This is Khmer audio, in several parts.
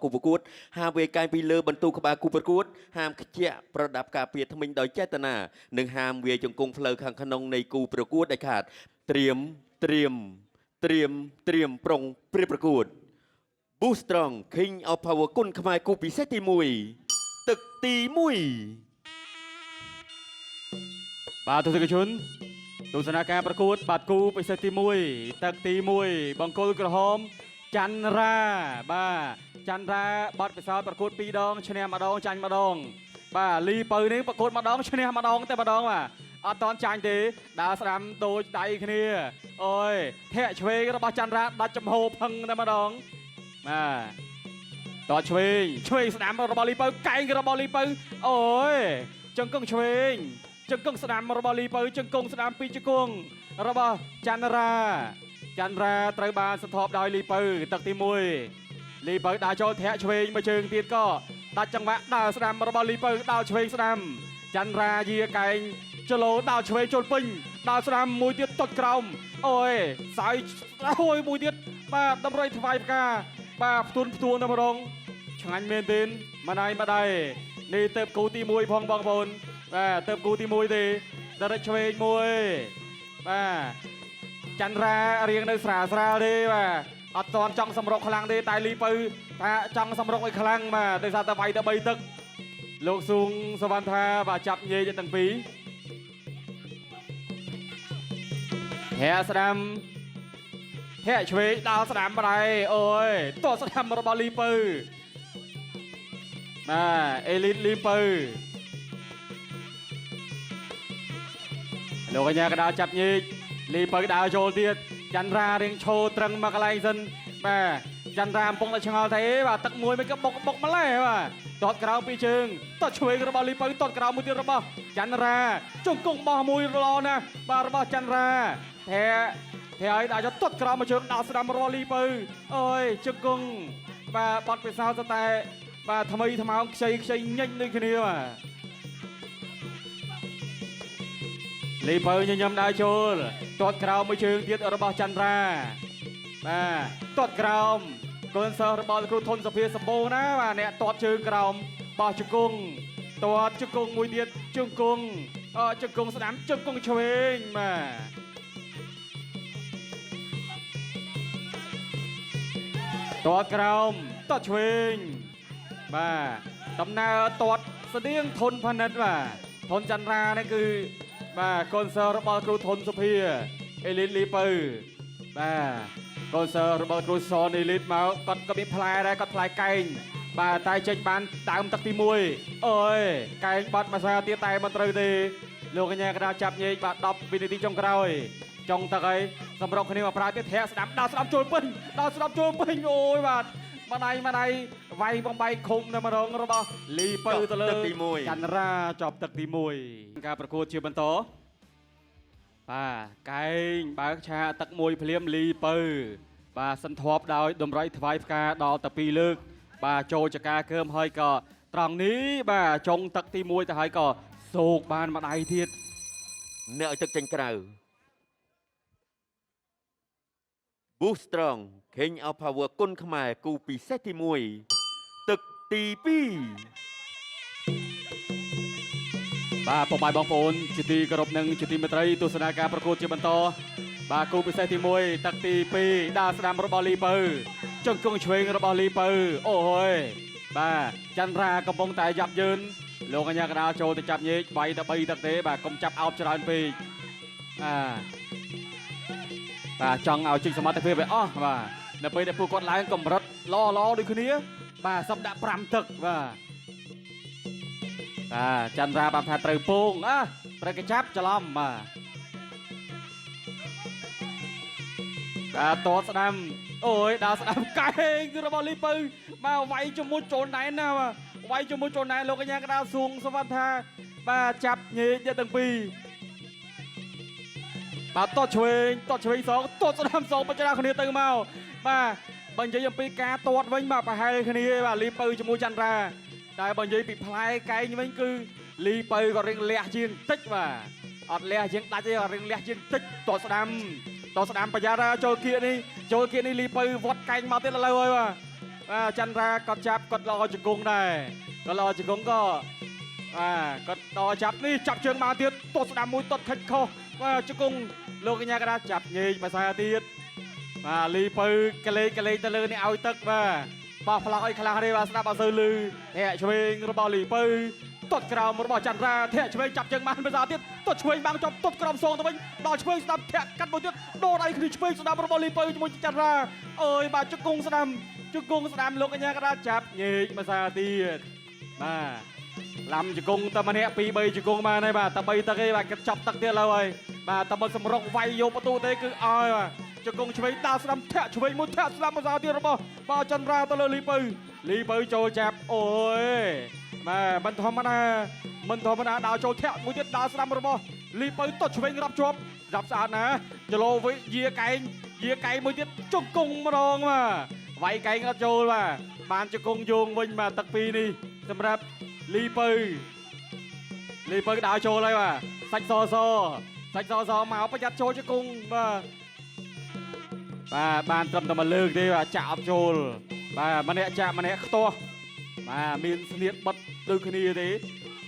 គូប្រកួតហាមវាយកែងពីលើបន្ទូក្បាលគូប្រកួតហាមខ្ជាក់ប្រដាប់ការពារធ្មេញដោយចេតនានិងហាមវាយជង្គង់ផ្លូវខាងក្នុងនៃគូប្រកួតដាច់ខាតត្រៀមត្រៀមត្រៀមត្រៀមប្រុងព្រៀបប្រកួត Boost Strong King of Power គុណខ្មែរគូពិសេសទី1ទឹកទី1 បាទទស្សនិកជនទស្សនាការប្រកួត បាទគូពិសេសទី1ទឹកទី1បង្គោលក្រហមចន្ទរាបាទចន្ទរាបាត់ពិសោធន៍ប្រកួត2ដងឈ្នះម្ដងចាញ់ម្ដង បាទលីពៅនេះប្រកួតម្ដងឈ្នះម្ដងតែម្ដងបាទអត់តន់ចាញ់ទេដើរស្ដាំដូចដៃគ្នាអូយធាក់ឆ្វេងរបស់ចន្ទរាដាច់ចំហផឹងតែម្ដងបាទតឆ្វេងឆ្វេងស្ដាំរបស់លីពៅកែងរបស់លីពៅអូយចង្គង់ឆ្វេង ជង្គង់ស្ដាំរបស់លីពៅជង្គង់ស្ដាំពីរជង្គង់របស់ចន្ទរាចន្ទរាត្រូវបានសន្ធាប់ដោយលីពៅទឹកទី1លីពៅដើរចូលធាក់ឆ្វេងមួយជើងទៀតក៏ដាច់ចង្វាក់ដើរស្ដាំរបស់លីពៅដើរឆ្វេងស្ដាំចន្ទរាយាកែងចលោដើរឆ្វេងចូលពេញដើរស្ដាំមួយទៀតតុតក្រោមអូយសើយអូយមួយទៀតបាទតម្រុយថ្វាយផ្កាបាទផ្ទួនផ្ទួនតែម្ដងឆ្ងាញ់មែនទែនម្ដាយម្ដាយនេះទៅគូទី1ផងបងប្អូន បាទទៅគូទី1ទេដរិចឆ្វេងមួយបាទចន្ទរារៀងនៅស្រាលស្រាលទេបាទអត់តន់ចង់សម្រុកខ្លាំងទេតែលីពៅថាចង់សម្រុកឲ្យខ្លាំងបាទដោយសារតែវាយទៅ3ទឹកលោកស៊ូងសវណ្ណថាបាទចាប់ញែកទាំងពីរធាក់ស្ដាំធាក់ឆ្វេងដល់ស្ដាំប្រៃអូយតោះស្ដាំរបស់លីពៅបាទអេលីតលីពៅ លោកកញ្ញាកដាលចាប់ញែកលីពៅដើរចូលទៀតចន្ទរារៀងឈោត្រឹងមកកន្លែងសិនបាទចន្ទរាកំពុងតែឆ្ងល់ថាអេបាទទឹកមួយមិនក៏បុកបុកម្លេះបាទតតក្រោមពីរជើងតតឆ្វេងរបស់លីពៅតតក្រោមមួយទៀតរបស់ចន្ទរាជង្គង់បោះមួយល្អណាស់បាទរបស់ចន្ទរាថែថែឲ្យដាក់ចុះតតក្រោមមួយជើងដល់ស្ដាំរបស់លីពៅអូយជង្គង់បាទបាត់ពិសោធន៍តែបាទថ្មីថ្មោងខ្ចីខ្ចីញិញដូចគ្នាបាទ លីពៅញញឹមដើរចូលទាត់ក្រោមមួយជើងទៀតរបស់ចន្ទរាបាទទាត់ក្រោមកូនសិស្សរបស់លោកគ្រូធនសុភាសម្បូរណាបាទអ្នកទាត់ជើងក្រោមបោះជង្គង់ទាត់ជង្គង់មួយទៀតជង្គង់អជង្គង់ស្ដាំជង្គង់ឆ្វេងបាទទាត់ក្រោមទាត់ឆ្វេងបាទដំណើរទាត់ស្តៀងធនផនិតបាទធនចន្ទរានេះគឺ បាទកូនសើរបស់គ្រូធនសុភាអេលីតលីពៅបាទកូនសើរបស់គ្រូសនអេលីតមកគាត់ក៏មានផ្លែដែរគាត់ផ្លែកែងបាទតែចេញបានដើមទឹកទី1អូយកែងបាត់មួយសាទៀតតែមិនត្រូវទេលោកកញ្ញាកដាលចាប់ញែកបាទ10វិនាទីចុងក្រោយចុងទឹកហើយសម្រុកគ្នាមកប្រើទៀតធាក់ស្ដាំដល់ស្ដាំចូលពេញដល់ស្ដាំចូលពេញអូយបាទម្ដាយម្ដាយវាយបំបែកឃុំតែម្ដងរបស់លីពៅទៅលើ ទឹកទី1 ចន្ទរាចប់ទឹកទី1ការប្រកួតជាបន្តបាទកែងបើកឆាកទឹកមួយភ្លាមលីពៅបាទសន្ធាប់ដោយតម្រៃថ្វាយផ្កាដល់ទៅ2លើក បាទចូលចកាកើមហើយក៏ត្រង់នេះបាទចុងទឹកទី1ទៅហើយក៏សោកបានម្ដាយទៀត អ្នកឲ្យទឹកចេញក្រៅ Boost Strong King of Power គុណខ្មែរគូពិសេសទី1ទឹកទី2 បាទពុកម៉ែបងប្អូនជាទីគោរពនិងជាទីមេត្រីទស្សនាការប្រកួតជាបន្តបាទគូពិសេសទី1ទឹកទី2ដើរស្ដាំរបស់លីពៅជង្គង់ឆ្វេងរបស់លីពៅអូយបាទចន្ទរាកំពុងតែយ៉ាប់យឺនលោកកញ្ញាកដាលចូលទៅចាប់ញែកវាយទៅ3ទឹកទេបាទកុំចាប់អោបច្រើនពេកបាទបាទចង់ឲ្យជិះសមត្ថភាពឲ្យអស់បាទនៅពេលដែលពួកគាត់ឡើងកម្រិតល្អល្អដូចគ្នា បាទសំដាក់5ទឹកបាទ បាទចន្ទរាបានថាត្រូវពងអ่ะត្រូវកញ្ចាប់ច្រឡំបាទបាទតតស្ដាំអូយដើរស្ដាំកែងរបស់លីពៅបាទវាយជាមួយចូលណែនណាបាទវាយជាមួយចូលណែនលោកកញ្ញាកដាលសួងសវណ្ណថាបាទចាប់ញែកយកទាំងពីរបាទតតឆ្វេងតតឆ្វេងសងតតស្ដាំសងបច្ចាគ្នាទៅមកបាទបើនិយាយអំពីការតតវិញបាទប្រហែលគ្នាបាទលីពៅជាមួយចន្ទរា តែបើនិយាយពីផ្លែកែងវិញគឺលីពៅក៏រៀងលះជាងតិចបាទអត់លះជាងដាច់ទេក៏រៀងលះជាងតិចតស្ដាំតស្ដាំប្រយ័ត្នចូលគៀកនេះចូលគៀកនេះលីពៅវត្តកែងមកទៀតឥឡូវហើយបាទ បាទចន្ទរាគាត់ចាប់គាត់ល្អជង្គង់ដែរគាត់ល្អជង្គង់ក៏បាទគាត់ដល់ចាប់នេះចាប់ជើងមកទៀតទាត់ស្ដាំមួយទាត់ខិចខុសបាទជង្គង់លោកកញ្ញាកដាចាប់ញែកភាសាទៀតបាទលីពៅកលេកលេទៅលើនេះឲ្យទឹកបាទបោះផ្លោឲ្យខ្លះទេបាទស្ដាប់អត់សូវឮធាក់ឆ្វេងរបស់លីពៅទាត់ក្រោមរបស់ចន្ទរាធាក់ឆ្វេងចាប់ជើងបានភាសាទៀតទាត់ឆ្វេងបាំងជាប់ទាត់ក្រោមសងទៅវិញដល់ឆ្វេងស្ដាំធាក់កាត់មួយទៀតដូរដៃគ្នាឆ្វេងស្ដាំរបស់លីពៅជាមួយចន្ទរាអើយបាទជង្គង់ស្ដាំជង្គង់ស្ដាំលោកកញ្ញាកដាចាប់ញែកភាសាទៀតបាទឡាំជង្គង់តែម្នាក់2 3ជង្គង់បានហើយបាទតែ3ទឹកឯងបាទគេចាប់ទឹកទៀតឡើយហើយបាទតែមិនសម្រុកវាយយកបន្ទូទេគឺឲ្យបាទជង្គង់ឆ្វេងដើរស្ដាំធាក់ឆ្វេងមួយធាក់ស្ដាំភាសាទៀតរបស់បាទចន្ទរាទៅលើលីពៅលីពៅចូលចាប់អូយបាទមិនធម្មតាមិនធម្មតាដើរចូលធាក់មួយទៀតដើរស្ដាំរបស់លីពៅទាត់ឆ្វេងរាប់ជាប់រាប់ស្អាតណាចលោវិយាកែងយាកែងមួយទៀតជង្គង់ម្ដងបាទវាយកែងអត់ចូលបាទបានជង្គង់យោងវិញបាទទឹកពីរនេះសម្រាប់លីពៅលីពៅដើរចូលហើយបាទសាច់សសសាច់សសមកប្រយ័ត្នចូលជង្គង់បាទបាទបានត្រឹមតែមួយលើកទេបាទចាក់អត់ចូលបាទម្នាក់ចាក់ម្នាក់ខ្ទាស់បាទមានស្នៀតបិទដូចគ្នាទេ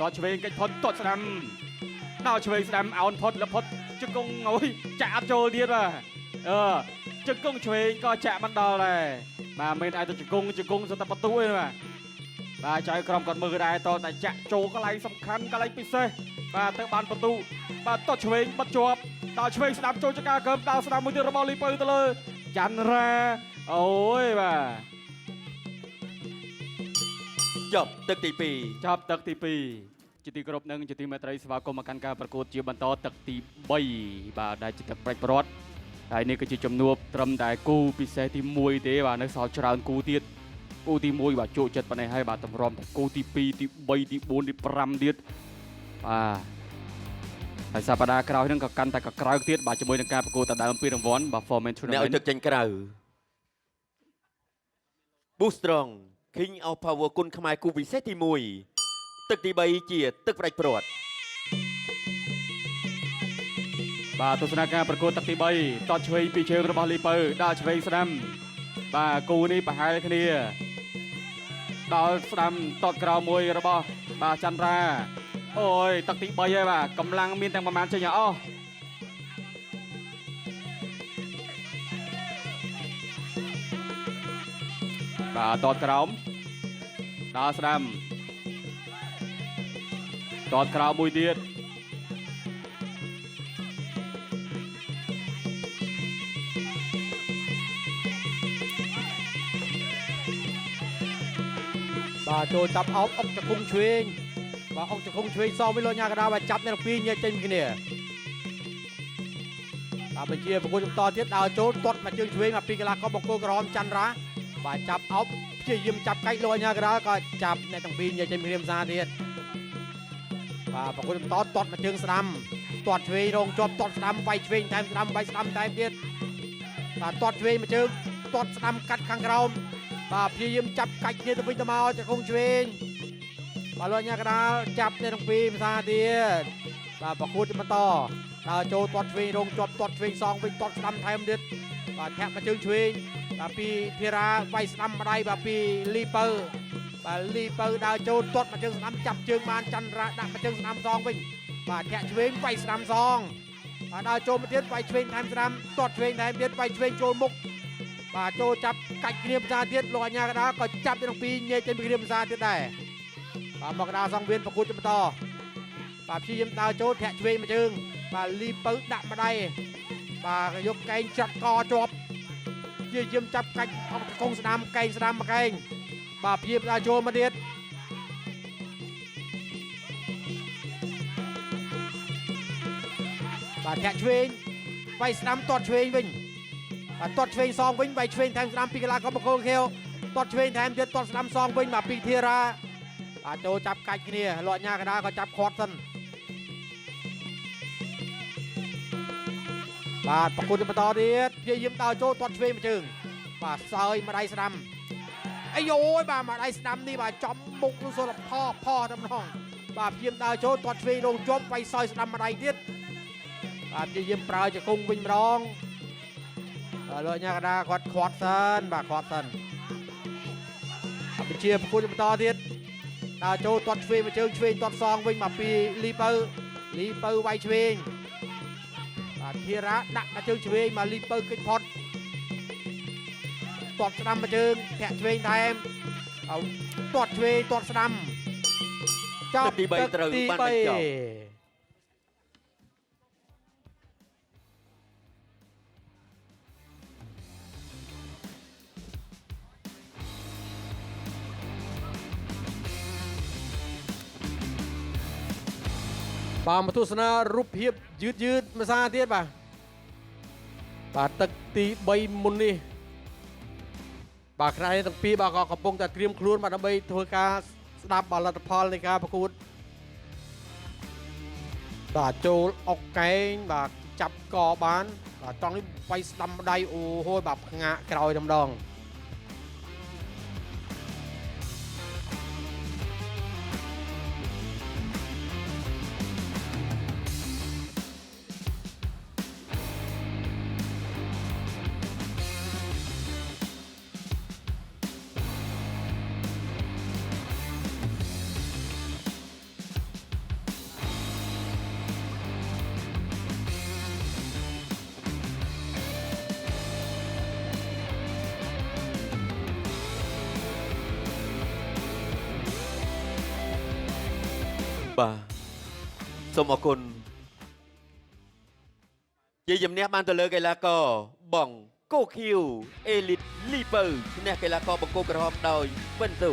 តឆ្វេងកិច្ចផុតតស្ដាំដល់ឆ្វេងស្ដាំអោនផុតលផុតជង្គង់អូយចាក់អត់ចូលទៀតបាទអឺជង្គង់ឆ្វេងក៏ចាក់មិនដល់ដែរបាទមិនអាចទៅជង្គង់ជង្គង់សតបន្ទូឯបាទបាទចៅក្រុមគាត់មើលដែរតតែចាក់ចូលកន្លែងសំខាន់កន្លែងពិសេសបាទទៅបានបន្ទូបាទតឆ្វេងបិទជាប់ដល់ឆ្វេងស្ដាំចូលចកាកើមដល់ស្ដាំមួយទៀតរបស់លីពៅទៅលើចន្ទរាអូយបាទ ចប់ទឹកទី2 ចប់ទឹកទី2ជាទីគោរពនិងជាទីមេត្រីស្វាគមន៍មកកាន់ការប្រកួតជាបន្តទឹកទី3បាទដែលជាទឹកប្រាច់ប្រត់ហើយនេះគឺជាជំនួបត្រឹមតែគូពិសេសទី1ទេបាទនៅសល់ច្រើនគូទៀតគូទី1បាទជោគចិត្តប៉ុណ្ណេះហើយបាទតម្រាំតែគូទី2ទី3ទី4ទី5ទៀតបាទហើយសប្តាហ៍ក្រោយហ្នឹងក៏កាន់តែកក្រើកទៀតបាទជាមួយនឹងការប្រកួតដណ្ដើមពានរង្វាន់បាទ Foreman អ្នកឲ្យ Tournament ទឹកចេញក្រៅ Boost Strong King of Power គុណខ្មែរគូពិសេសទី1ទឹកទី3ជាទឹកផ្ដាច់ព្រាត់ បាទទស្សនាការប្រកួតទឹកទី3តតឆ្វេងពីជើងរបស់លីពៅដល់ឆ្វេងស្ដាំបាទគូនេះប្រហែលគ្នាដល់ស្ដាំតតក្រោមមួយរបស់បាទចន្ទរាអូយទឹកទី3ហើយបាទកម្លាំងមានទាំងប្រមាណចេញឲ្យអស់បាទតតក្រោមដល់ស្ដាំតតក្រោមមួយទៀត បាទចូលចាប់អោបអុកចង្គង់ឆ្វេងបាទអុកចង្គង់ឆ្វេងសងវិញលោកញ៉ាកដាបាទចាប់អ្នកទាំងពីរញែកចេញពីគ្នាបាទបញ្ជាប្រគួតបន្តទៀតដើរចូលទាត់មកជើងឆ្វេងមកពីកីឡាករបង្គោលក្រហមចន្ទរាបាទចាប់អោបព្យាយាមចាប់កាច់លោកញ៉ាកដាក៏ចាប់អ្នកទាំងពីរញែកចេញពីគ្នាភាសាទៀតបាទប្រគួតបន្តទាត់មកជើងស្ដាំទាត់ឆ្វេងរងជាប់ទាត់ស្ដាំវាយឆ្វេងថែមស្ដាំវាយស្ដាំថែមទៀតបាទទាត់ឆ្វេងមកជើងទាត់ស្ដាំកាត់ខាងក្រោមបាទព្យាយាមចាប់កាច់គ្នាទៅវិញទៅមកចង្គង់ឆ្វេងបាទលោកញ៉ាកដាលចាប់អ្នកទាំងពីរភាសាទៀតបាទប្រកួតបន្តដើរចូលទាត់ឆ្វេងរងជាប់ទាត់ឆ្វេងសងវិញទាត់ស្ដាំថែមទៀតបាទធាក់មកជើងឆ្វេងបាទពីធីរ៉ាវាយស្ដាំម្ដាយបាទពីលីពៅបាទលីពៅដើរចូលទាត់មកជើងស្ដាំចាប់ជើងបានចន្ទរាដាក់មកជើងស្ដាំសងវិញបាទធាក់ឆ្វេងវាយស្ដាំសងបាទដើរចូលមកទៀតវាយឆ្វេងថែមស្ដាំទាត់ឆ្វេងថែមទៀតវាយឆ្វេងចូលមុខបាទចូលចាប់កាច់គ្នាភាសាទៀតលោកអញ្ញាកដាក៏ចាប់ទាំងពីរញែកចេញពីគ្នាភាសាទៀតដែរបាទមកកដាសង្វៀនប្រកួតបន្តបាទព្យាយាមដើរចូលធាក់ឆ្វេងមួយជើងបាទលីពៅដាក់ម្ដាយបាទយកកែងចាត់កជាប់ព្យាយាមចាប់កាច់អង្គកងស្ដាំកែងស្ដាំមកកែងបាទព្យាយាមដើរចូលមកទៀតបាទធាក់ឆ្វេងវាយស្ដាំទាត់ឆ្វេងវិញបាទទាត់ឆ្វេងសងវិញវាយឆ្វេងថែមស្ដាំពីកីឡាករបង្គោលខៀវទាត់ឆ្វេងថែមទៀតទាត់ស្ដាំសងវិញបាទពីធីរ៉ាបាទចូលចាប់កាច់គ្នាលោកអញ្ញាកដាក៏ចាប់ខាត់សិនបាទប្រកួតបន្តទៀតព្យាយាមដើរចូលទាត់ឆ្វេងមួយជើងបាទសើយម្ដាយស្ដាំអាយយបាទម្ដាយស្ដាំនេះបាទចំមុខនោះសុលផផតែម្ដងបាទព្យាយាមដើរចូលទាត់ឆ្វេងរងជាប់វាយសើយស្ដាំម្ដាយទៀតបាទព្យាយាមប្រើជង្គង់វិញម្ដងបាទលោកញ៉ាកដាគាត់ខាត់សិនបាទខាត់សិន បញ្ជាប្រកួតបន្តទៀតដើរចូលទាត់ឆ្វេងមួយជើងឆ្វេងទាត់សងវិញមកពីលីពៅលីពៅវាយឆ្វេងបាទធីរ៉ាដាក់មកជើងឆ្វេងមកលីពៅគេចផុតទាត់ស្ដាំមួយជើងធាក់ឆ្វេងថែមអោទាត់ឆ្វេងទាត់ស្ដាំចប់ ទឹកទី3ត្រូវបានបញ្ចប់ បាទមកទស្សនារូបភាពយឺតយឺតមួយសារទៀតបាទបាទទឹកទី3មុននេះបាទខ្សែទាំងពីរបាទក៏កំពុងតែត្រៀមខ្លួនបាទដើម្បីធ្វើការស្ដាប់បាទលទ្ធផលនៃការប្រកួតបាទចូលអុកកែងបាទចាប់កបានបាទត្រង់នេះវាយស្ដាំដៃអូហូយបាទផ្ងាកក្រោយតែម្ដង បាទសូមអរគុណជាជំនះបានទៅលើកីឡាករបងកូខៀវអេលីតលីពៅឈ្នះកីឡាករបង្គោលក្រហមដោយពិន្ទុ